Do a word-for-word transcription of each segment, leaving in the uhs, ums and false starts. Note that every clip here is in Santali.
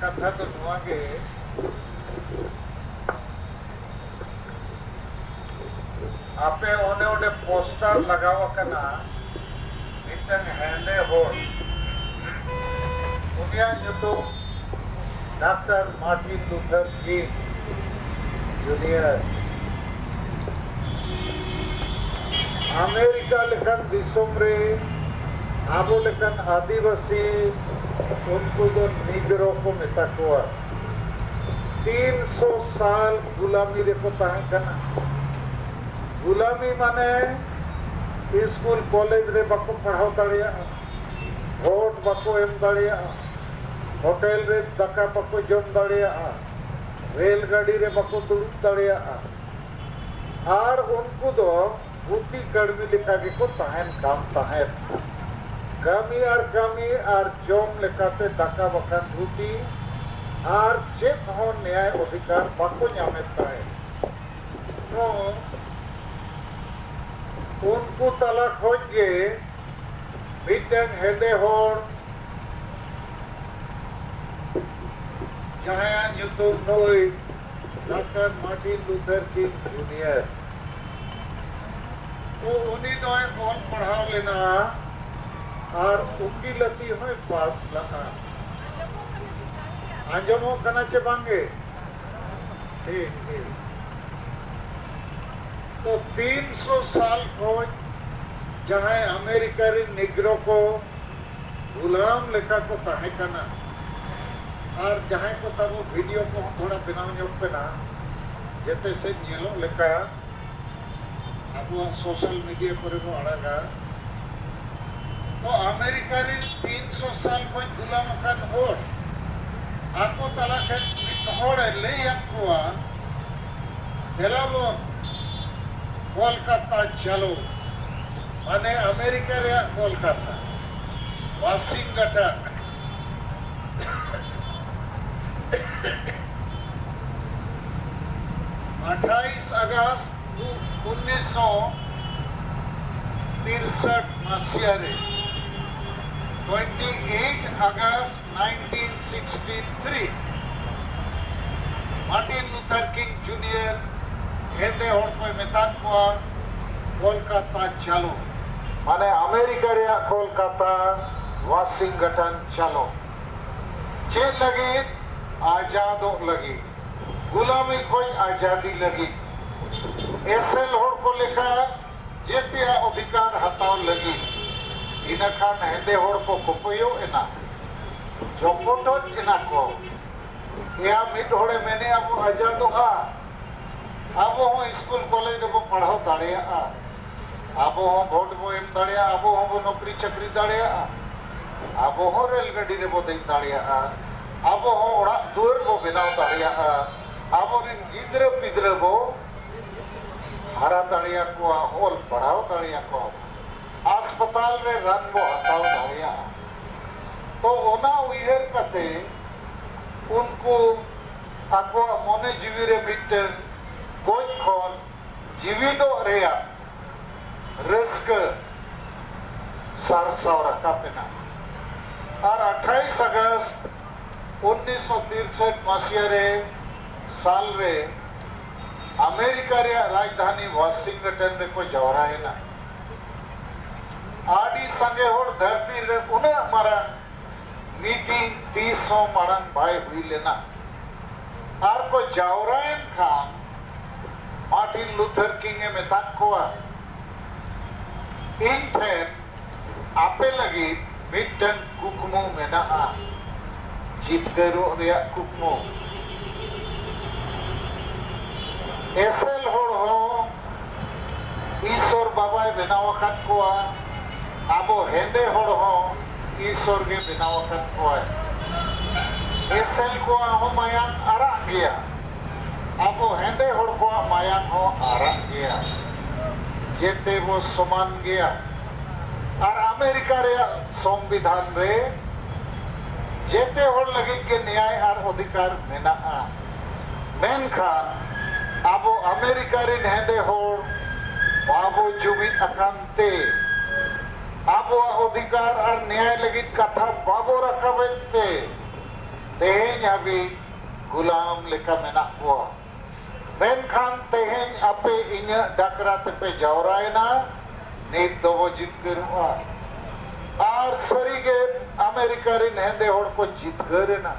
ᱠᱟᱛᱷᱟ ᱫᱚ ᱱᱚᱣᱟ ᱜᱮ, ᱟᱯᱮ ᱚᱱᱮ ᱚᱸᱰᱮ ᱯᱳᱥᱴᱟᱨ ᱞᱟᱜᱟᱣ ᱟᱠᱟᱱᱟ, ᱢᱤᱫᱴᱟᱝ ᱦᱮᱸᱫᱮ ᱦᱚᱲ, ᱩᱱᱤᱭᱟᱜ ᱧᱩᱛᱩᱢ ᱰᱟᱠᱛᱟᱨ ᱢᱟᱨᱴᱤᱱ ᱞᱩᱛᱷᱟᱨ ᱠᱤᱝ ᱡᱩᱱᱤᱭᱟᱨ᱾ ᱟᱢᱮᱨᱤᱠᱟ ᱞᱮᱠᱟᱱ ᱫᱤᱥᱚᱢ ᱨᱮ ᱟᱵᱚ ᱞᱮᱠᱟᱱ ᱟᱹᱫᱤᱵᱟᱹᱥᱤ, ᱩᱱᱠᱩ ᱫᱚ ᱱᱤᱜᱨᱳ ᱠᱚ ᱢᱮᱛᱟ ᱠᱚᱣᱟ᱾ ᱛᱤᱱ ᱥᱚ ᱥᱟᱞ ᱜᱩᱞᱟᱢᱤ ᱨᱮᱠᱚ ᱛᱟᱦᱮᱸ ᱠᱟᱱᱟ᱾ ᱜᱩᱞᱟᱢᱤ ᱢᱟᱱᱮ ᱥᱠᱩᱞ ᱠᱚᱞᱮᱡᱽ ᱨᱮ ᱵᱟᱠᱚ ᱯᱟᱲᱦᱟᱣ ᱫᱟᱲᱮᱭᱟᱜᱼᱟ, ᱵᱷᱳᱴ ᱵᱟᱠᱚ ᱮᱢ ᱫᱟᱲᱮᱭᱟᱜᱼᱟ, ᱦᱳᱴᱮᱞ ᱨᱮ ᱫᱟᱠᱟ ᱵᱟᱠᱚ ᱡᱚᱢ ᱫᱟᱲᱮᱭᱟᱜᱼᱟ, ᱨᱮᱞ ᱜᱟᱹᱰᱤ ᱨᱮ ᱵᱟᱠᱚ ᱫᱩᱲᱩᱵ ᱫᱟᱲᱮᱭᱟᱜᱼᱟ᱾ ᱟᱨ ᱩᱱᱠᱩ ᱫᱚ ᱜᱩᱛᱤ ᱠᱟᱹᱲᱢᱤ ᱞᱮᱠᱟ ᱜᱮᱠᱚ ᱛᱟᱦᱮᱱ ᱠᱟᱱ ᱛᱟᱦᱮᱸᱫ᱾ ᱠᱟᱹᱢᱤ ᱟᱨ ᱠᱟᱹᱢᱤ ᱟᱨ ᱡᱚᱢ ᱞᱮᱠᱟᱛᱮ ᱫᱟᱠᱟ ᱵᱟᱠᱷᱟᱱ ᱨᱩᱴᱤ ᱟᱨ ᱪᱮᱫ ᱦᱚᱸ ᱱᱮᱭᱟᱭ ᱚᱫᱷᱤᱠᱟᱨ ᱵᱟᱠᱚ ᱧᱟᱢᱮᱫ ᱛᱟᱦᱮᱸᱫ᱾ ᱛᱚ, ᱩᱱᱠᱩ ᱛᱟᱞᱟ ᱠᱷᱚᱡ ᱜᱮ ᱢᱤᱫᱴᱟᱝ ᱦᱮᱸᱫᱮ ᱦᱚᱲ, ᱡᱟᱦᱟᱸᱭᱟᱜ ᱧᱩᱛᱩᱢ ᱱᱩᱭ ᱰᱟᱠᱛᱟᱨ ᱢᱟᱨᱴᱤᱱ ᱞᱩᱛᱷᱟᱨ ᱠᱤᱝ ᱡᱩᱱᱤᱭᱟᱨ, ᱛᱚ ᱩᱱᱤ ᱫᱚᱭ ᱚᱞ ᱯᱟᱲᱦᱟᱣ ᱞᱮᱱᱟ ᱟᱨ ᱩᱠᱤᱞᱟᱹᱛᱤ ᱦᱚᱸᱭ ᱯᱟᱥ ᱞᱮᱫᱟ᱾ ᱟᱸᱡᱚᱢᱚᱜ ᱠᱟᱱᱟ ᱪᱮ ᱵᱟᱝᱜᱮ? ᱴᱷᱤᱠ, ᱴᱷᱤᱠ᱾ ᱛᱚ ᱛᱤᱱ ᱥᱚ ᱥᱟᱞ ᱠᱷᱚᱱ ᱡᱟᱦᱟᱸᱭ ᱟᱢᱮᱨᱤᱠᱟ ᱨᱮᱱ ᱱᱤᱜᱨᱳ ᱠᱚ ᱜᱩᱞᱟᱢ ᱞᱮᱠᱟ ᱠᱚ ᱛᱟᱦᱮᱸ ᱠᱟᱱᱟ, ᱟᱨ ᱡᱟᱦᱟᱸᱭ ᱠᱚ ᱛᱟᱵᱚ ᱵᱷᱤᱰᱤᱭᱳ ᱠᱚᱦᱚᱸ ᱛᱷᱚᱲᱟ ᱵᱮᱱᱟᱣ ᱧᱚᱜ ᱯᱮ ᱱᱟ, ᱡᱮᱛᱮ ᱥᱮᱫ ᱧᱮᱞᱚᱜ ᱞᱮᱠᱟ ᱟᱵᱚᱣᱟᱜ ᱥᱳᱥᱟᱞ ᱢᱤᱰᱤᱭᱟ ᱠᱚᱨᱮ ᱵᱚ ᱟᱲᱟᱜᱟ᱾ ᱛᱚ ᱟᱢᱮᱨᱤᱠᱟ ᱨᱮ ᱛᱤᱱ ᱥᱚ ᱥᱟᱞ ᱠᱷᱚᱱ ᱜᱩᱞᱟᱢ ᱟᱠᱟᱱ ᱦᱚᱲ, ᱟᱠᱚ ᱛᱟᱞᱟ ᱠᱷᱚᱱ ᱢᱤᱫ ᱦᱚᱲᱮ ᱞᱟᱹᱭ ᱟᱫ ᱠᱚᱣᱟ, ᱫᱮᱞᱟ ᱵᱚᱱ ᱠᱳᱞᱠᱟᱛᱟ ᱪᱟᱞᱳ, ᱢᱟᱱᱮ ᱟᱢᱮᱨᱤᱠᱟ ᱨᱮᱭᱟᱜ ᱠᱳᱞᱠᱟᱛᱟ, ᱣᱟᱥᱤᱝᱴᱚᱱ᱾ ᱟᱴᱷᱟᱭᱤᱥ ᱟᱜᱚᱥᱴ ᱩᱱᱤᱥᱥᱚ ᱛᱤᱨᱥᱚᱴ ᱢᱟᱥᱤᱭᱟ ᱨᱮ, twenty eight August nineteen sixty three, Martin Luther King Junior ᱦᱮᱸᱫᱮ ᱦᱚᱲ ᱠᱚᱭ ᱢᱮᱛᱟᱫ ᱠᱚᱣᱟ, "ᱠᱳᱞᱠᱟᱛᱟ ᱪᱟᱞᱳ", ᱢᱟᱱᱮ ᱟᱢᱮᱨᱤᱠᱟ ᱨᱮᱭᱟᱜ ᱠᱳᱞᱠᱟᱛᱟ, ᱣᱟᱥᱤᱝᱴᱚᱱ ᱪᱟᱞᱳ᱾ ᱪᱮᱫ ᱞᱟᱹᱜᱤᱫ? ᱟᱡᱟᱫᱚᱜ ᱞᱟᱹᱜᱤᱫ, ᱜᱩᱞᱟᱢᱤ ᱠᱷᱚᱱ ᱟᱡᱟᱫᱤ ᱞᱟᱹᱜᱤᱫ, ᱮᱥᱮᱞ ᱦᱚᱲ ᱠᱚ ᱞᱮᱠᱟ ᱡᱮᱛᱮᱭᱟᱜ ᱚᱫᱷᱤᱠᱟᱨ ᱦᱟᱛᱟᱣ ᱞᱟᱹᱜᱤᱫ᱾ ᱤᱱᱟᱹᱠᱷᱟᱱ ᱦᱮᱸᱫᱮ ᱦᱚᱲ ᱠᱚ ᱠᱚᱯᱚᱭᱚᱜ ᱮᱱᱟ, ᱡᱚᱯᱚᱴᱚᱡ ᱮᱱᱟ ᱠᱚ᱾ ᱮᱭᱟ, ᱢᱤᱫ ᱦᱚᱲᱮ ᱢᱮᱱᱮᱜᱼᱟ ᱵᱚ ᱟᱡᱟᱫᱚᱜᱼᱟ, ᱟᱵᱚ ᱦᱚᱸ ᱥᱠᱩᱞ ᱠᱚᱞᱮᱡᱽ ᱨᱮᱵᱚ ᱯᱟᱲᱦᱟᱣ ᱫᱟᱲᱮᱭᱟᱜᱼᱟ, ᱟᱵᱚ ᱦᱚᱸ ᱵᱷᱳᱴ ᱵᱚ ᱮᱢ ᱫᱟᱲᱮᱭᱟᱜᱼᱟ, ᱟᱵᱚ ᱦᱚᱸ ᱵᱚ ᱱᱚᱠᱨᱤ ᱪᱟᱹᱠᱨᱤ ᱫᱟᱲᱮᱭᱟᱜᱼᱟ, ᱟᱵᱚ ᱦᱚᱸ ᱨᱮᱞ ᱜᱟᱹᱰᱤ ᱨᱮᱵᱚ ᱫᱮᱡ ᱫᱟᱲᱮᱭᱟᱜᱼᱟ, ᱟᱵᱚ ᱦᱚᱸ ᱚᱲᱟᱜ ᱫᱩᱣᱟᱹᱨ ᱵᱚ ᱵᱮᱱᱟᱣ ᱫᱟᱲᱮᱭᱟᱜᱼᱟ, ᱟᱵᱚᱨᱮᱱ ᱜᱤᱫᱽᱨᱟᱹ ᱯᱤᱫᱽᱨᱟᱹ ᱵᱚ ᱦᱟᱨᱟ ᱫᱟᱲᱮᱭᱟᱠᱚᱣᱟ, ᱚᱞ ᱯᱟᱲᱦᱟᱣ ᱫᱟᱲᱮᱭᱟᱠᱚᱣᱟ, ᱦᱟᱥᱯᱟᱛᱟᱞ ᱨᱮ ᱨᱟᱱ ᱵᱚ ᱦᱟᱛᱟᱣ ᱫᱟᱲᱮᱭᱟᱜᱼᱟ᱾ ᱛᱚ, ᱚᱱᱟ ᱩᱭᱦᱟᱹᱨ ᱠᱟᱛᱮ ᱩᱱᱠᱩ ᱟᱠᱚᱣᱟᱜ ᱢᱚᱱᱮ ᱡᱤᱣᱤ ᱨᱮ ᱢᱤᱫᱴᱟᱝ ᱜᱚᱡ ᱠᱷᱚᱱ ᱡᱤᱣᱤᱫᱚᱜ ᱨᱮᱭᱟᱜ ᱨᱟᱹᱥᱠᱟᱹ ᱥᱟᱨᱥᱟᱣ ᱨᱟᱠᱟᱵ ᱮᱱᱟ᱾ ᱟᱨ ᱟᱴᱷᱟᱭᱤᱥ ᱟᱜᱚᱥᱴ ᱩᱱᱤᱥᱥᱚ ᱛᱤᱨᱥᱚᱴ ᱢᱟᱥᱤᱭᱟ ᱨᱮ, ᱥᱟᱞ ᱨᱮ, ᱟᱢᱮᱨᱤᱠᱟ ᱨᱮᱭᱟᱜ ᱨᱟᱡᱽᱫᱷᱟᱱᱤ ᱣᱟᱥᱤᱝᱴᱚᱱ ᱨᱮᱠᱚ ᱡᱟᱣᱨᱟᱭᱮᱱᱟ᱾ ᱟᱹᱰᱤ ᱥᱟᱸᱜᱮ ᱦᱚᱲ, ᱫᱷᱟᱹᱨᱛᱤ ᱨᱮ ᱩᱱᱟᱹᱜ ᱢᱟᱨᱟᱝ ᱢᱤᱴᱤᱝ ᱛᱤᱥ ᱦᱚᱸ ᱢᱟᱲᱟᱝ ᱵᱟᱭ ᱦᱩᱭ ᱞᱮᱱᱟ᱾ ᱟᱨ ᱠᱚ ᱡᱟᱣᱨᱟᱭᱮᱱ ᱠᱷᱟᱱ ᱢᱟᱨᱴᱤᱱ ᱞᱩᱛᱷᱟᱨ ᱠᱤᱝ ᱮ ᱢᱮᱛᱟᱫ ᱠᱚᱣᱟ, "ᱤᱧ ᱴᱷᱮᱱ ᱟᱯᱮ ᱞᱟᱹᱜᱤᱫ ᱢᱤᱫᱴᱟᱝ ᱠᱩᱠᱢᱩ ᱢᱮᱱᱟᱜᱼᱟ, ᱡᱤᱛᱠᱟᱹᱨᱚᱜ ᱨᱮᱭᱟᱜ ᱠᱩᱠᱢᱩ᱾ ᱮᱥᱮᱞ ᱦᱚᱲ ᱦᱚᱸ ᱤᱥᱚᱨ ᱵᱟᱵᱟᱭ ᱵᱮᱱᱟᱣ ᱟᱠᱟᱫ ᱠᱚᱣᱟ, ᱟᱵᱚ ᱦᱮᱸᱫᱮ ᱦᱚᱲ ᱦᱚᱸ ᱤᱥᱚᱨ ᱜᱮ ᱵᱮᱱᱟᱣ ᱟᱠᱟᱫ ᱠᱚᱣᱟᱭ᱾ ᱮᱥᱮᱞ ᱠᱚᱣᱟᱜ ᱦᱚᱸ ᱢᱟᱭᱟᱝ ᱟᱨᱟᱜ ᱜᱮᱭᱟ, ᱟᱵᱚ ᱦᱮᱸᱫᱮ ᱦᱚᱲ ᱠᱚᱣᱟᱜ ᱢᱟᱭᱟᱝ ᱦᱚᱸ ᱟᱨᱟᱜ ᱜᱮᱭᱟ᱾ ᱡᱮᱛᱮ ᱵᱚ ᱥᱚᱢᱟᱱ ᱜᱮᱭᱟ᱾ ᱟᱨ ᱟᱢᱮᱨᱤᱠᱟ ᱨᱮᱭᱟᱜ ᱥᱚᱝᱵᱤᱫᱷᱟᱱ ᱨᱮ ᱡᱮᱛᱮ ᱦᱚᱲ ᱞᱟᱹᱜᱤᱫ ᱜᱮ ᱱᱮᱭᱟᱭ ᱟᱨ ᱚᱫᱷᱤᱠᱟᱨ ᱢᱮᱱᱟᱜᱼᱟ᱾ ᱢᱮᱱᱠᱷᱟᱱ ᱟᱵᱚ ᱟᱢᱮᱨᱤᱠᱟ ᱨᱮᱱ ᱦᱮᱸᱫᱮ ᱦᱚᱲ ᱵᱟᱵᱚ ᱡᱩᱢᱤᱫ ᱟᱠᱟᱱ ᱛᱮ, ᱟᱵᱚᱣᱟᱜ ᱚᱫᱷᱤᱠᱟᱨ ᱟᱨ ᱱᱮᱭᱟᱭ ᱞᱟᱹᱜᱤᱫ ᱠᱟᱛᱷᱟ ᱵᱟᱵᱚ ᱨᱟᱠᱟᱵᱮᱫ ᱛᱮ, ᱛᱮᱦᱮᱧ ᱦᱟᱹᱵᱤᱡ ᱜᱩᱞᱟᱢ ᱞᱮᱠᱟ ᱢᱮᱱᱟᱜ ᱠᱚᱣᱟ᱾ ᱢᱮᱱᱠᱷᱟᱱ ᱛᱮᱦᱮᱧ ᱟᱯᱮ ᱤᱧᱟᱹᱜ ᱰᱟᱠᱨᱟ ᱛᱮᱯᱮ ᱡᱟᱣᱨᱟᱭᱮᱱᱟ, ᱱᱤᱛ ᱫᱚᱵᱚ ᱡᱤᱛᱠᱟᱹᱨᱚᱜᱼᱟ᱾ ᱟᱨ ᱥᱟᱹᱨᱤᱜᱮ ᱟᱢᱮᱨᱤᱠᱟ ᱨᱮᱱ ᱦᱮᱸᱫᱮ ᱦᱚᱲ ᱠᱚ ᱡᱤᱛᱠᱟᱹᱨ ᱮᱱᱟ᱾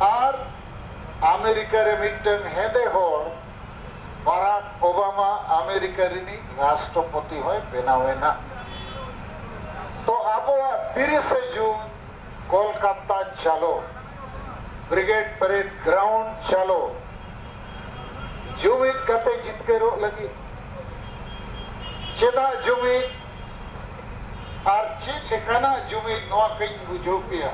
ᱟᱨ ᱟᱢᱮᱨᱤᱠᱟ ᱨᱮ ᱢᱤᱫᱴᱟᱝ ᱦᱮᱸᱫᱮ ᱦᱚᱲ ᱵᱟᱨᱟᱠ ᱳᱵᱟᱢᱟ ᱟᱢᱮᱨᱤᱠᱟ ᱨᱤᱱᱤᱡ ᱨᱟᱥᱴᱨᱚᱯᱚᱛᱤ ᱦᱚᱸᱭ ᱵᱮᱱᱟᱣ ᱮᱱᱟ᱾ ᱛᱚ ᱟᱵᱚᱣᱟᱜ ᱛᱤᱨᱤᱥᱮ ᱡᱩᱱ ᱠᱳᱞᱠᱟᱛᱟ ᱪᱟᱞᱚ, ᱵᱨᱤᱜᱮᱰ ᱯᱮᱨᱮᱰ ᱜᱨᱟᱣᱩᱱᱰ ᱪᱟᱞᱚ, ᱡᱩᱢᱤᱫ ᱠᱟᱛᱮ ᱡᱤᱛᱠᱟᱹᱨᱚᱜ ᱞᱟᱹᱜᱤᱫ᱾ ᱪᱮᱫᱟᱜ ᱡᱩᱢᱤᱫ ᱟᱨ ᱪᱮᱫ ᱞᱮᱠᱟᱱᱟᱜ ᱡᱩᱢᱤᱫ, ᱱᱚᱣᱟ ᱠᱟᱹᱧ ᱵᱩᱡᱷᱟᱹᱣ ᱯᱮᱭᱟ᱾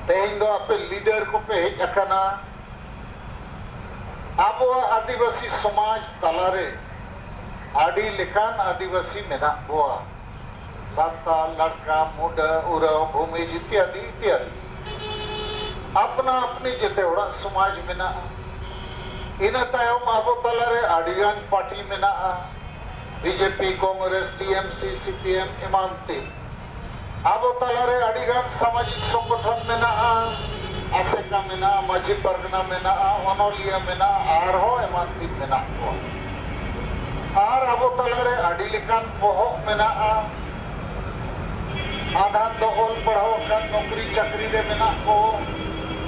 ᱛᱮᱦᱮᱧ ᱫᱚ ᱟᱯᱮ ᱞᱤᱰᱟᱨ ᱠᱚᱯᱮ ᱦᱮᱡ ᱟᱠᱟᱱᱟ, ᱟᱵᱚᱣᱟᱜ ᱟᱹᱫᱤᱵᱟᱹᱥᱤ ᱥᱚᱢᱟᱡᱽ ᱛᱟᱞᱟᱨᱮ ᱟᱹᱰᱤ ᱞᱮᱠᱟᱱ ᱟᱹᱫᱤᱵᱟᱹᱥᱤ ᱢᱮᱱᱟᱜ ᱠᱚᱣᱟ, ᱥᱟᱱᱛᱟᱲ, ᱞᱟᱲᱠᱟ, ᱢᱩᱰᱟᱹ, ᱩᱨᱟᱣ, ᱵᱷᱩᱢᱤᱡᱽ ᱤᱛᱭᱟᱫᱤ ᱤᱛᱭᱟᱫᱤ᱾ ᱟᱯᱱᱟ ᱟᱯᱱᱤ ᱡᱮᱛᱮ ᱦᱚᱲᱟᱜ ᱥᱚᱢᱟᱡᱽ ᱢᱮᱱᱟᱜᱼᱟ᱾ ᱤᱱᱟᱹ ᱛᱟᱭᱚᱢ ᱟᱵᱚ ᱛᱟᱞᱟᱨᱮ ᱟᱹᱰᱤᱜᱟᱱ ᱯᱟᱨᱴᱤ ᱢᱮᱱᱟᱜᱼᱟ, ᱵᱤᱡᱮᱯᱤ, ᱠᱚᱝᱜᱨᱮᱥ, ᱴᱤᱮᱢᱥᱤ, ᱥᱤᱯᱤᱮᱢ ᱮᱢᱟᱱ ᱛᱮ᱾ ᱟᱵᱚ ᱛᱟᱞᱟᱨᱮ ᱟᱹᱰᱤᱜᱟᱱ ᱥᱟᱢᱟᱡᱤᱠ ᱥᱚᱝᱜᱚᱴᱷᱚᱱ ᱢᱮᱱᱟᱜᱼᱟ, ᱟᱥᱮᱠᱟ ᱢᱮᱱᱟᱜᱼᱟ, ᱢᱟᱹᱡᱷᱤ ᱯᱟᱨᱜᱟᱱᱟ ᱢᱮᱱᱟᱜᱼᱟ, ᱚᱱᱚᱞᱤᱭᱟᱹ ᱢᱮᱱᱟᱜᱼᱟ, ᱟᱨᱦᱚᱸ ᱮᱢᱟᱱ ᱛᱮ ᱢᱮᱱᱟᱜ ᱠᱚᱣᱟ᱾ ᱟᱨ ᱟᱵᱚ ᱛᱟᱞᱟᱨᱮ ᱟᱹᱰᱤ ᱞᱮᱠᱟᱱ ᱵᱚᱦᱚᱜ ᱢᱮᱱᱟᱜᱼᱟ᱾ ᱟᱫᱷᱟᱱ ᱫᱚ ᱚᱞ ᱯᱟᱲᱦᱟᱣ ᱟᱠᱟᱱ, ᱱᱚᱠᱨᱤ ᱪᱟᱹᱠᱨᱤ ᱨᱮ ᱢᱮᱱᱟᱜ ᱠᱚ,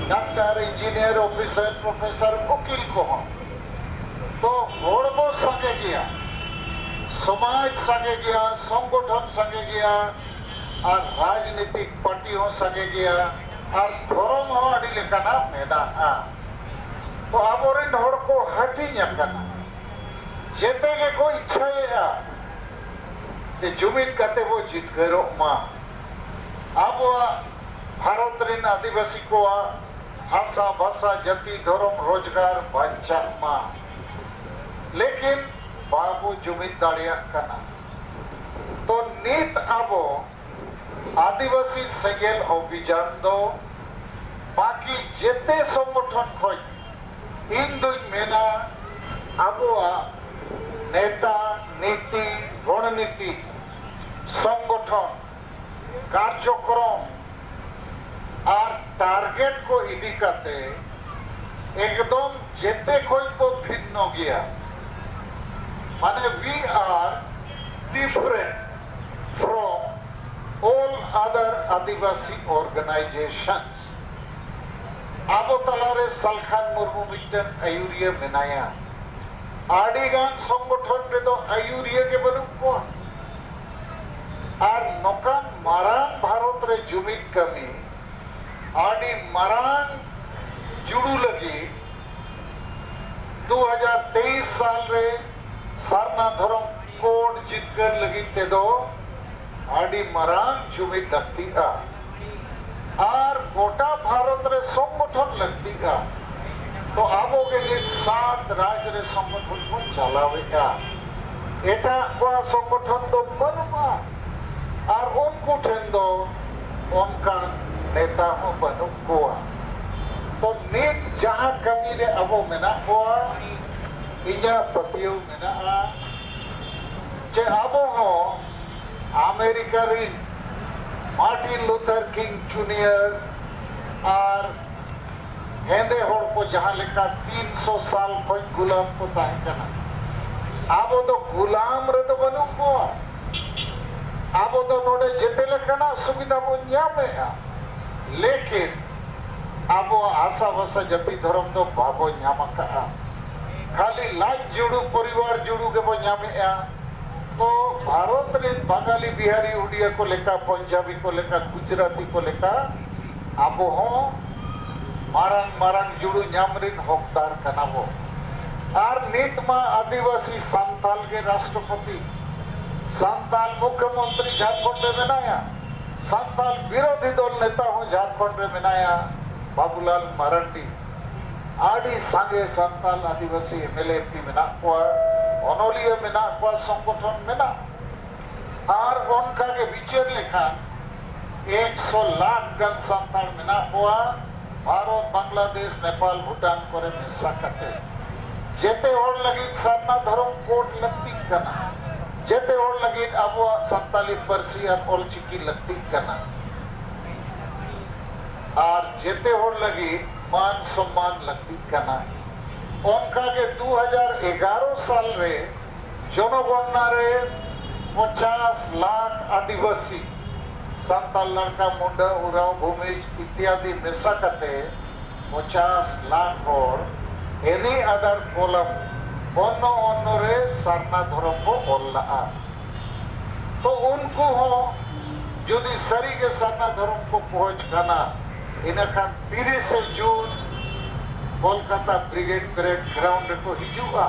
ᱰᱟᱠᱛᱟᱨ, ᱤᱧᱡᱤᱱᱤᱭᱟᱨ, ᱚᱯᱷᱤᱥᱟᱨ, ᱯᱨᱚᱯᱷᱮᱥᱚᱨ, ᱩᱠᱤᱞ ᱠᱚᱦᱚᱸ᱾ ᱛᱚ ᱦᱚᱲ ᱵᱚ ᱥᱟᱸᱜᱮ ᱜᱮᱭᱟ, ᱥᱚᱢᱟᱡᱽ ᱥᱟᱸᱜᱮ ᱜᱮᱭᱟ, ᱥᱚᱝᱜᱚᱴᱷᱚᱱ ᱥᱟᱸᱜᱮ ᱜᱮᱭᱟ, ᱟᱨ ᱨᱟᱡᱽᱱᱤᱛᱤᱠ ᱯᱟᱨᱴᱤ ᱦᱚᱸ ᱥᱟᱸᱜᱮ ᱜᱮᱭᱟ, ᱟᱨ ᱫᱷᱚᱨᱚᱢ ᱦᱚᱸ ᱟᱹᱰᱤ ᱞᱮᱠᱟᱱᱟᱜ ᱢᱮᱱᱟᱜᱼᱟ᱾ ᱛᱚ ᱟᱵᱚᱨᱮᱱ ᱦᱚᱲ ᱠᱚ ᱦᱟᱹᱴᱤᱧ ᱟᱠᱟᱱᱟ, ᱡᱮᱛᱮ ᱜᱮᱠᱚ ᱤᱪᱪᱷᱟᱹᱭᱮᱫᱼᱟ ᱡᱮ ᱡᱩᱢᱤᱫ ᱠᱟᱛᱮ ᱵᱚ ᱡᱤᱛᱠᱟᱹᱨᱚᱜ ᱢᱟ᱾ ᱟᱵᱚᱣᱟᱜ ᱵᱷᱟᱨᱚᱛ ᱨᱮᱱ ᱟᱹᱫᱤᱵᱟᱹᱥᱤ ᱠᱚᱣᱟᱜ ᱵᱷᱟᱥᱟ, ᱵᱷᱟᱥᱟ, ᱡᱟᱹᱛᱤ, ᱫᱷᱚᱨᱚᱢ, ᱨᱳᱡᱽᱜᱟᱨ ᱵᱟᱧᱪᱟᱜ ᱢᱟ᱾ ᱞᱮᱠᱤᱱ ᱵᱟᱵᱚ ᱡᱩᱢᱤᱫ ᱫᱟᱲᱮᱭᱟᱜ ᱠᱟᱱᱟ᱾ ᱛᱚ ᱱᱤᱛ ᱟᱵᱚ ᱟᱹᱫᱤᱵᱟᱹᱥᱤ ᱥᱮᱸᱜᱮᱞ ᱚᱵᱷᱤᱡᱟᱱ ᱫᱚ ᱵᱟᱹᱠᱤ ᱡᱮᱛᱮ ᱥᱚᱝᱜᱚᱴᱷᱚᱱ ᱠᱷᱚᱱ ᱤᱧ ᱫᱩᱧ ᱢᱮᱱᱟ, ᱟᱵᱚᱣᱟᱜ ᱱᱮᱛᱟ, ᱱᱤᱛᱤ, ᱨᱚᱬᱱᱤᱛᱤ, ᱥᱚᱝᱜᱚᱴᱷᱚᱱ, ᱠᱟᱨᱡᱚᱠᱨᱚᱢ, ᱟᱨ ᱴᱟᱨᱜᱮᱴ ᱠᱚ ᱤᱫᱤ ᱠᱟᱛᱮ ᱮᱠᱫᱚᱢ ᱡᱮᱛᱮ ᱠᱷᱚᱱ ᱠᱚ ᱵᱷᱤᱱᱱᱚ ᱜᱮᱭᱟ᱾ ᱢᱟᱱᱮ, we are different from all other Adivasi organizations. ᱟᱵᱚ ᱛᱟᱞᱟᱨᱮ ᱥᱟᱞᱠᱷᱟᱱ ᱢᱩᱨᱢᱩ ᱢᱤᱫᱴᱟᱝ ᱟᱹᱭᱩᱨᱤᱭᱟᱹ ᱢᱮᱱᱟᱭᱟ᱾ ᱟᱹᱰᱤᱜᱟᱱ ᱥᱚᱝᱜᱚᱴᱷᱚᱱ ᱨᱮᱫᱚ ᱟᱹᱭᱩᱨᱤᱭᱟᱹ ᱜᱮ ᱵᱟᱹᱱᱩᱜ ᱠᱚᱣᱟ᱾ ᱟᱨ ᱱᱚᱝᱠᱟᱱ ᱢᱟᱨᱟᱝ ᱵᱷᱟᱨᱚᱛ ᱨᱮ ᱡᱩᱢᱤᱫ ᱠᱟᱹᱢᱤ ᱟᱹᱰᱤ ᱢᱟᱨᱟᱝ ᱡᱩᱲᱩ ᱞᱟᱹᱜᱤᱫ ᱫᱩ ᱦᱟᱡᱟᱨ ᱛᱮᱭᱤᱥ ᱥᱟᱞ ᱨᱮ ᱥᱟᱨᱱᱟ ᱫᱷᱚᱨᱚᱢ ᱠᱳᱰ ᱡᱤᱛᱠᱟᱹᱨ ᱞᱟᱹᱜᱤᱫ ᱛᱮᱫᱚ ᱟᱹᱰᱤ ᱢᱟᱨᱟᱝ ᱡᱩᱢᱤᱫ ᱞᱟᱹᱠᱛᱤᱜᱼᱟ᱾ ᱟᱨ ᱜᱚᱴᱟ ᱵᱷᱟᱨᱚᱛ ᱨᱮ ᱥᱚᱝᱜᱚᱴᱷᱚᱱ ᱞᱟᱹᱠᱛᱤᱜᱼᱟ᱾ ᱛᱚ ᱟᱵᱚ ᱜᱮ ᱱᱤᱛ ᱥᱟᱛ ᱨᱟᱡᱽ ᱨᱮ ᱥᱚᱝᱜᱚᱴᱷᱚᱱ ᱵᱚᱱ ᱪᱟᱞᱟᱣᱮᱫᱼᱟ᱾ ᱮᱴᱟᱜ ᱠᱚᱣᱟᱜ ᱥᱚᱝᱜᱚᱴᱷᱚᱱ ᱫᱚ ᱵᱟᱹᱱᱩᱜᱼᱟ᱾ ᱟᱨ ᱩᱱᱠᱩ ᱴᱷᱮᱱ ᱫᱚ ᱚᱱᱠᱟᱱ ᱱᱮᱛᱟ ᱦᱚᱸ ᱵᱟᱹᱱᱩᱜ ᱠᱚᱣᱟ᱾ ᱛᱚ ᱱᱤᱛ ᱡᱟᱦᱟᱸ ᱠᱟᱹᱢᱤ ᱨᱮ ᱟᱵᱚ ᱢᱮᱱᱟᱜ ᱠᱚᱣᱟ, ᱤᱧᱟᱹᱜ ᱯᱟᱹᱛᱭᱟᱹᱣ ᱢᱮᱱᱟᱜᱼᱟ ᱡᱮ ᱟᱵᱚ ᱦᱚᱸ ᱟᱢᱮᱨᱤᱠᱟ ᱨᱤᱱ ᱢᱟᱨᱴᱤᱱ ᱞᱩᱛᱷᱟᱨ ᱠᱤᱝ ᱡᱩᱱᱤᱭᱟᱨ ᱟᱨ ᱦᱮᱸᱫᱮ ᱦᱚᱲ ᱠᱚ ᱡᱟᱦᱟᱸ ᱞᱮᱠᱟ ᱛᱤᱱᱥᱚ ᱥᱟᱞ ᱠᱷᱚᱱ ᱜᱩᱞᱟᱢ ᱠᱚ ᱛᱟᱦᱮᱸ ᱠᱟᱱᱟ, ᱟᱵᱚ ᱫᱚ ᱜᱩᱞᱟᱢ ᱨᱮᱫᱚ ᱵᱟᱹᱱᱩᱜ ᱠᱚᱣᱟ᱾ ᱟᱵᱚ ᱫᱚ ᱱᱚᱰᱮ ᱡᱮᱛᱮ ᱞᱮᱠᱟᱱᱟᱜ ᱥᱩᱵᱤᱫᱷᱟ ᱵᱚᱱ ᱧᱟᱢᱮᱫᱼᱟ, ᱞᱮᱠᱤᱱ ᱟᱵᱚᱣᱟᱜ ᱦᱟᱥᱟ ᱵᱷᱟᱥᱟ ᱡᱟᱹᱛᱤ ᱫᱷᱚᱨᱚᱢ ᱫᱚ ᱵᱟᱵᱚ ᱧᱟᱢ ᱟᱠᱟᱫᱼᱟ᱾ ᱠᱷᱟᱹᱞᱤ ᱞᱟᱡ ᱡᱩᱲᱩ, ᱯᱚᱨᱤᱵᱟᱨ ᱡᱩᱲᱩ ᱜᱮᱵᱚ ᱧᱟᱢᱮᱫᱼᱟ᱾ ᱛᱚ ᱵᱷᱟᱨᱚᱛ ᱨᱮᱱ ᱵᱟᱝᱜᱟᱞᱤ, ᱵᱤᱦᱟᱨᱤ, ᱩᱰᱤᱭᱟ ᱠᱚ ᱞᱮᱠᱟ, ᱯᱚᱧᱡᱟᱵᱤ ᱠᱚ ᱞᱮᱠᱟ, ᱜᱩᱡᱽᱨᱟᱴᱤ ᱠᱚ ᱞᱮᱠᱟ ᱟᱵᱚ ᱦᱚᱸ ᱢᱟᱨᱟᱝ ᱢᱟᱨᱟᱝ ᱡᱩᱲᱩ ᱧᱟᱢ ᱨᱮᱱ ᱦᱚᱠᱫᱟᱨ ᱠᱟᱱᱟ ᱵᱚ᱾ ᱟᱨ ᱱᱤᱛ ᱢᱟ ᱟᱹᱫᱤᱵᱟᱹᱥᱤ ᱥᱟᱱᱛᱟᱞ ᱜᱮ ᱨᱟᱥᱴᱨᱚᱯᱚᱛᱤ, ᱥᱟᱱᱛᱟᱞ ᱢᱩᱠᱷᱭᱚᱢᱚᱱᱛᱨᱤ ᱡᱷᱟᱲᱠᱷᱚᱸᱰ ᱨᱮ ᱢᱮᱱᱟᱭᱟ, ᱥᱟᱱᱛᱟᱞ ᱵᱤᱨᱳᱫᱷᱤ ᱫᱚᱞ ᱱᱮᱛᱟ ᱦᱚᱸ ᱡᱷᱟᱲᱠᱷᱚᱸᱰ ᱨᱮ ᱢᱮᱱᱟᱭᱟ, ᱵᱟᱵᱩᱞᱟᱞ ᱢᱟᱨᱟᱱᱰᱤ᱾ ᱟᱹᱰᱤ ᱥᱟᱸᱜᱮ ᱥᱟᱱᱛᱟᱞ ᱟᱹᱫᱤᱵᱟᱹᱥᱤ M L A M P ᱢᱮᱱᱟᱜ ᱠᱚᱣᱟ, ᱚᱱᱚᱞᱤᱭᱟᱹ ᱢᱮᱱᱟᱜ ᱠᱚᱣᱟ, ᱥᱚᱝᱜᱚᱴᱷᱚᱱ ᱢᱮᱱᱟᱜ, ᱟᱨ ᱚᱱᱠᱟ ᱜᱮ ᱵᱤᱪᱟᱹᱨ ᱞᱮᱠᱷᱟᱱ ᱮᱠᱥᱚ ᱞᱟᱠᱷ ᱜᱟᱱ ᱥᱟᱱᱛᱟᱲ ᱢᱮᱱᱟᱜ ᱠᱚᱣᱟ ᱵᱷᱟᱨᱚᱛ, ᱵᱟᱝᱞᱟᱫᱮᱥ, ᱱᱮᱯᱟᱞ, ᱵᱷᱩᱴᱟᱱ ᱠᱚᱨᱮ ᱢᱮᱥᱟ ᱠᱟᱛᱮ᱾ ᱡᱮᱛᱮ ᱦᱚᱲ ᱞᱟᱹᱜᱤᱫ ᱥᱟᱨᱱᱟ ᱫᱷᱚᱨᱚᱢ ᱠᱳᱰ ᱞᱟᱹᱠᱛᱤᱜ ᱠᱟᱱᱟ, ᱡᱮᱛᱮ ᱦᱚᱲ ᱞᱟᱹᱜᱤᱫ ᱟᱵᱚᱣᱟᱜ ᱥᱟᱱᱛᱟᱞᱤ ᱯᱟᱹᱨᱥᱤ ᱟᱨ ᱚᱞᱪᱤᱠᱤ ᱞᱟᱹᱠᱛᱤᱜ ᱠᱟᱱᱟ᱾ ᱟᱨ ᱡᱮᱛᱮ ᱦᱚᱲ ᱞᱟᱹᱜᱤᱫ ᱢᱟᱱ ᱥᱚᱢᱢᱟᱱ ᱞᱟᱹᱠᱛᱤᱜ ᱠᱟᱱᱟ᱾ ᱚᱱᱠᱟᱜᱮ ᱫᱩ ᱦᱟᱡᱟᱨ ᱮᱜᱟᱨᱚ ᱥᱟᱞ ᱨᱮ ᱡᱚᱱᱚᱜᱚᱱᱱᱟ ᱨᱮ ᱯᱚᱪᱟᱥ ᱞᱟᱠᱷ ᱟᱹᱫᱤᱵᱟᱹᱥᱤ, ᱥᱟᱱᱛᱟᱲ, ᱞᱟᱲᱠᱟ, ᱢᱩᱱᱰᱟᱹ, ᱩᱨᱟᱣ, ᱵᱷᱩᱢᱤᱡᱽ ᱤᱛᱭᱟᱫᱤ ᱢᱮᱥᱟ ᱠᱟᱛᱮ ᱯᱚᱪᱟᱥ ᱞᱟᱠᱷ ᱦᱚᱲ ᱮᱱᱤ ᱟᱫᱟᱨ ᱠᱚᱞᱚᱢ ᱚᱱᱱᱚ ᱚᱱᱱᱚ ᱨᱮ ᱥᱟᱨᱱᱟ ᱫᱷᱚᱨᱚᱢ ᱠᱚ ᱚᱞ ᱞᱟᱜᱼᱟ᱾ ᱛᱚ ᱩᱱᱠᱩ ᱦᱚᱸ ᱡᱩᱫᱤ ᱥᱟᱹᱨᱤᱜᱮ ᱥᱟᱨᱱᱟ ᱫᱷᱚᱨᱚᱢ ᱠᱚ ᱯᱚᱦᱚᱡᱽ ᱠᱟᱱᱟ, ᱤᱱᱟᱹᱠᱷᱟᱱ ᱛᱤᱨᱤᱥᱮ ᱡᱩᱱ ᱠᱳᱞᱠᱟᱛᱟ ᱵᱨᱤᱜᱮᱰ ᱯᱮᱨᱮᱰ ᱜᱨᱟᱣᱩᱱᱰ ᱨᱮᱠᱚ ᱦᱤᱡᱩᱜᱼᱟ,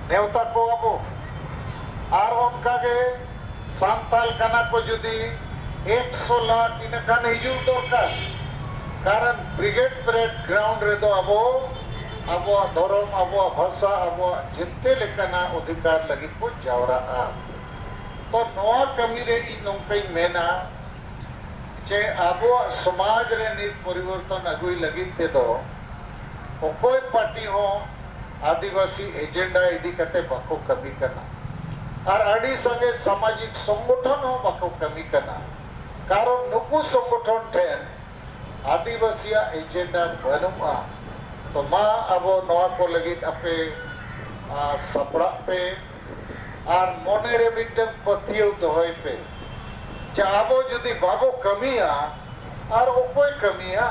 ᱱᱮᱣᱛᱟ ᱠᱚᱣᱟ ᱵᱚ᱾ ᱟᱨ ᱚᱱᱠᱟᱜᱮ ᱥᱟᱱᱛᱟᱞ ᱠᱟᱱᱟ ᱠᱚ ᱡᱩᱫᱤ ᱮᱠᱥᱚ ᱞᱟᱠᱷ, ᱤᱱᱟᱹᱠᱷᱟᱱ ᱦᱤᱡᱩᱜ ᱫᱚᱨᱠᱟᱨ᱾ ᱠᱟᱨᱚᱱ ᱵᱨᱤᱜᱮᱰ ᱯᱮᱨᱮᱰ ᱜᱨᱟᱣᱩᱱᱰ ᱨᱮᱫᱚ ᱟᱵᱚ ᱟᱵᱚᱣᱟᱜ ᱫᱷᱚᱨᱚᱢ, ᱟᱵᱚᱣᱟᱜ ᱵᱷᱟᱥᱟ, ᱟᱵᱚᱣᱟᱜ ᱡᱮᱛᱮ ᱞᱮᱠᱟᱱᱟᱜ ᱚᱫᱷᱤᱠᱟᱨ ᱞᱟᱹᱜᱤᱫ ᱵᱚ ᱡᱟᱣᱨᱟᱜᱼᱟ᱾ ᱛᱚ ᱱᱚᱣᱟ ᱠᱟᱹᱢᱤ ᱨᱮ ᱤᱧ ᱱᱚᱝᱠᱟᱧ ᱢᱮᱱᱟ ᱡᱮ ᱟᱵᱚᱣᱟᱜ ᱥᱚᱢᱟᱡᱽ ᱨᱮ ᱱᱤᱛ ᱯᱚᱨᱤᱵᱚᱨᱛᱚᱱ ᱟᱹᱜᱩᱭ ᱞᱟᱹᱜᱤᱫ ᱛᱮᱫᱚ ᱚᱠᱚᱭ ᱯᱟᱨᱴᱤ ᱦᱚᱸ ᱟᱹᱫᱤᱵᱟᱹᱥᱤ ᱮᱡᱮᱱᱰᱟ ᱤᱫᱤ ᱠᱟᱛᱮ ᱵᱟᱠᱚ ᱠᱟᱹᱢᱤ ᱠᱟᱱᱟ᱾ ᱟᱨ ᱟᱹᱰᱤ ᱥᱟᱸᱜᱮ ᱥᱟᱢᱟᱡᱤᱠ ᱥᱚᱝᱜᱚᱴᱷᱚᱱ ᱦᱚᱸ ᱵᱟᱠᱚ ᱠᱟᱹᱢᱤ ᱠᱟᱱᱟ, ᱠᱟᱨᱚᱱ ᱱᱩᱠᱩ ᱥᱚᱝᱜᱚᱴᱷᱚᱱ ᱴᱷᱮᱱ ᱟᱹᱫᱤᱵᱟᱹᱥᱤᱭᱟᱜ ᱮᱡᱮᱱᱰᱟ ᱵᱟᱹᱱᱩᱜᱼᱟ᱾ ᱛᱚ ᱢᱟ ᱟᱵᱚ ᱱᱚᱣᱟ ᱠᱚ ᱞᱟᱹᱜᱤᱫ ᱟᱯᱮ, ᱟ, ᱥᱟᱯᱲᱟᱜ ᱯᱮ ᱟᱨ ᱢᱚᱱᱮ ᱨᱮ ᱢᱤᱫᱴᱟᱝ ᱯᱟᱹᱛᱭᱟᱹᱣ ᱫᱚᱦᱚᱭ ᱯᱮ ᱡᱮ ᱟᱵᱚ ᱡᱩᱫᱤ ᱵᱟᱵᱚ ᱠᱟᱹᱢᱤᱭᱟ, ᱟᱨ ᱚᱠᱚᱭ ᱠᱟᱹᱢᱤᱭᱟ?